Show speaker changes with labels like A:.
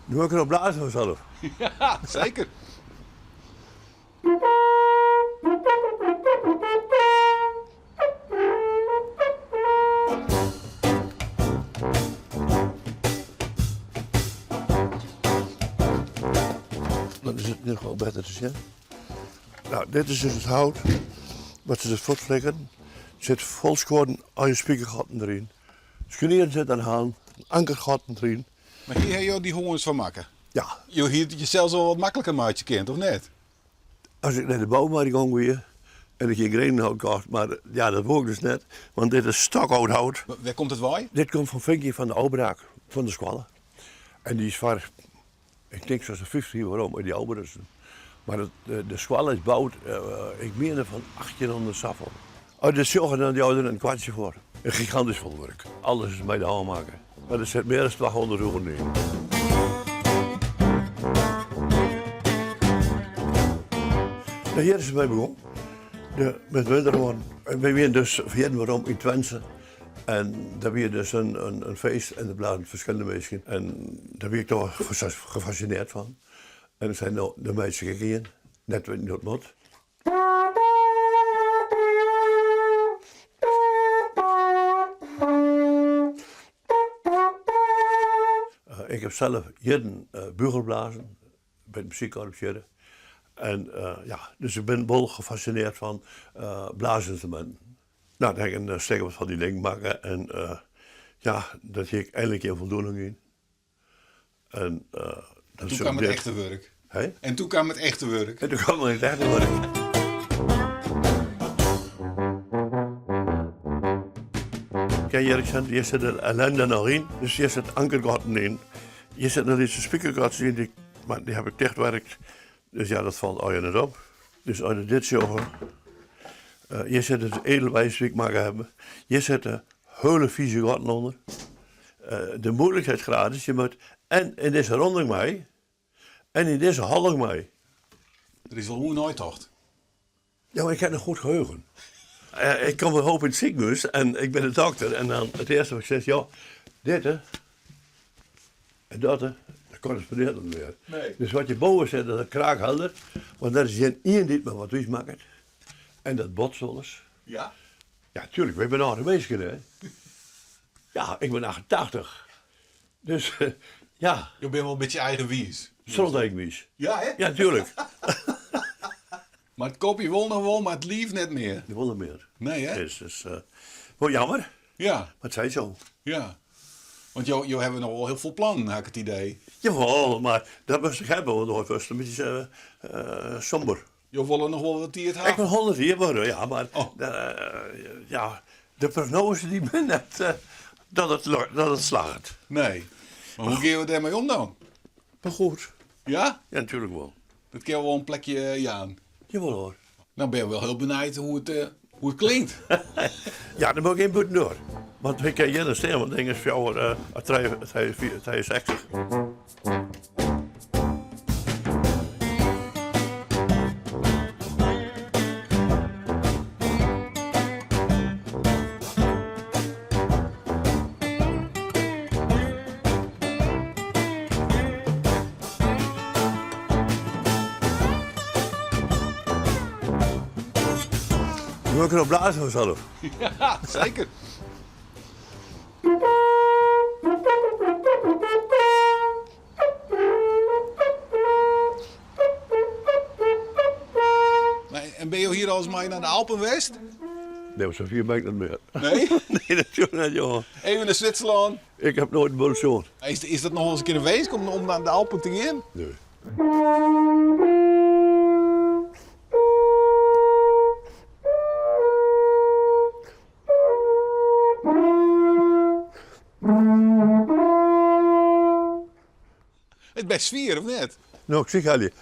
A: Nu wurd ik erop blazen vanzelf.
B: Ja, zeker.
A: Dan is het nu gewoon beter te zien. Nou, dit is dus het hout wat ze dus voortflikkeren. Er zit vol skoren al je spiekergatten erin. Skenieren zit aan haan, ankergatten erin.
B: Mar hjir ha jo dy hoarns fan makke?
A: Ja.
B: Jo hie it jesels al wat makliker meitsje kind, of net?
A: As ik nei de boumarkt gong wie en ik hie grenenhout kocht, mar ja, dat woe ik dus net, want dit is stokoud hout.
B: Wêr komt it wei?
A: Dit komt fan Finkie van de Oubraak, fan de skoalle. En dy is foar, ik tink sa'n 50 jier werom, mei dy ôfbrutsen. Mar it, de skoalle is boud, ik miende fan 1800 safolle. As je dit sjogge, dan jouwe je der in kwartsje foar. In gigantysk folle wurk. Alles is mei de hân makke. Mar der sit mear as 200 oeren yn. Nou, hjir is it mei begûn. De, met Winterhoorn. Wy wienen dus ferjitten werom yn Twente. En dêr wie dus in, in, in feest en der blazen ferskillende minsken. En dêr wie ik toch gefascineerd fan. En ik sei, no, dêr meitsje ik ek ien. Net witten hoe't it moat. Ik heb zelf jierren bûgelblazen by it muzykkorps hjir. En ja, dus ik bin wol gefascineerd fan blaasynstruminten. No, dan ha ik in stik of wat fan dy dingen makke en ja, dêr hie ik einlik gjin foldoening yn. En,
B: toen kwam it echte wurk.
A: Hè?
B: En toen kwam it echte wurk.
A: En toen kwam it echte wurk. Kijk, hjir, hjir sit de ellende noch yn. Dus hjir sit ankergatten yn. Hjir sit noch lytse spikergatsjes yn, dy, mar dy haw ik tichtwerkt. Dus ja, dat falt allegear net op. Dus as je dit sjogge, hjir sit it edelweiss dy't ik makke hawwe. Hjir sitte hiele fize gatten ûnder. De moeilijkheidsgraad is, je moat en yn dizze ronding mei en yn dizze holling mei.
B: Der is wol oer neitocht.
A: Ja, mar ik ha in goed geheugen. Ik kom in hoop yn it sikehûs en ik bin de dokter en dan it earste wat ik sis, joh, dit hè, en dat hè, dat korrespondearret net mear.
B: Nee.
A: Dus wat hjirboven sit, dat is kraakhelder, want der is gjin ien dy't my wat wiis makket. En dat botst wolris.
B: Ja?
A: Ja, tuurlijk, wy binne âlde minsken, hè. Ja, ik bin 88. Dus ja.
B: Jo binne wol in bytsje eigenwiis.
A: Stronteigenwiis.
B: Ja, hè?
A: Ja, tuurlijk.
B: Mar it kopje wol noch wol, mar it liif net mear.
A: It wol net mear.
B: Nee, hè?
A: Dus, dus wol jammer.
B: Ja.
A: Mar it sei sa.
B: Ja. Want jo, jo hawwe noch wol hiel folle plannen, ha ik it idee.
A: Jawol, mar dat moatst ek hawwe, want oars wurdst in bytsje somber.
B: Jo wolle noch wol wat tiid ha?
A: Ik wol 100 jier wurde, ja, mar ja, de prognoaze dy bin net dat it, dat it slagget.
B: Nee. Mar hoe gean jo dêrmei om dan?
A: Mar goed.
B: Ja?
A: Ja, natuerlik wol.
B: Dat kin wol in plekje jaan.
A: Jawol hoor.
B: No bin ik wol hiel benijd hoe it, hoe it klinkt.
A: Ja, dan moat ik even bûtendoar. Want ik kin hjir net stean, want it ding is fjouwer, trije, trije, 63. Nu wurd ik erop blazen vanzelf.
B: Ja, zeker. En binne jo hjir alris mei nei de Alpen west?
A: Nee, mar safier bin ik net mear.
B: Nee?
A: Nee, natuerlik net, jonge.
B: Even nei Switserlân?
A: Ik ha noait in bult sjoen.
B: Is, is dat noch wolris in kear in winsk om, om nei de Alpen te gean?
A: Nee.
B: It best swier, of net?
A: No, ik sykhelje.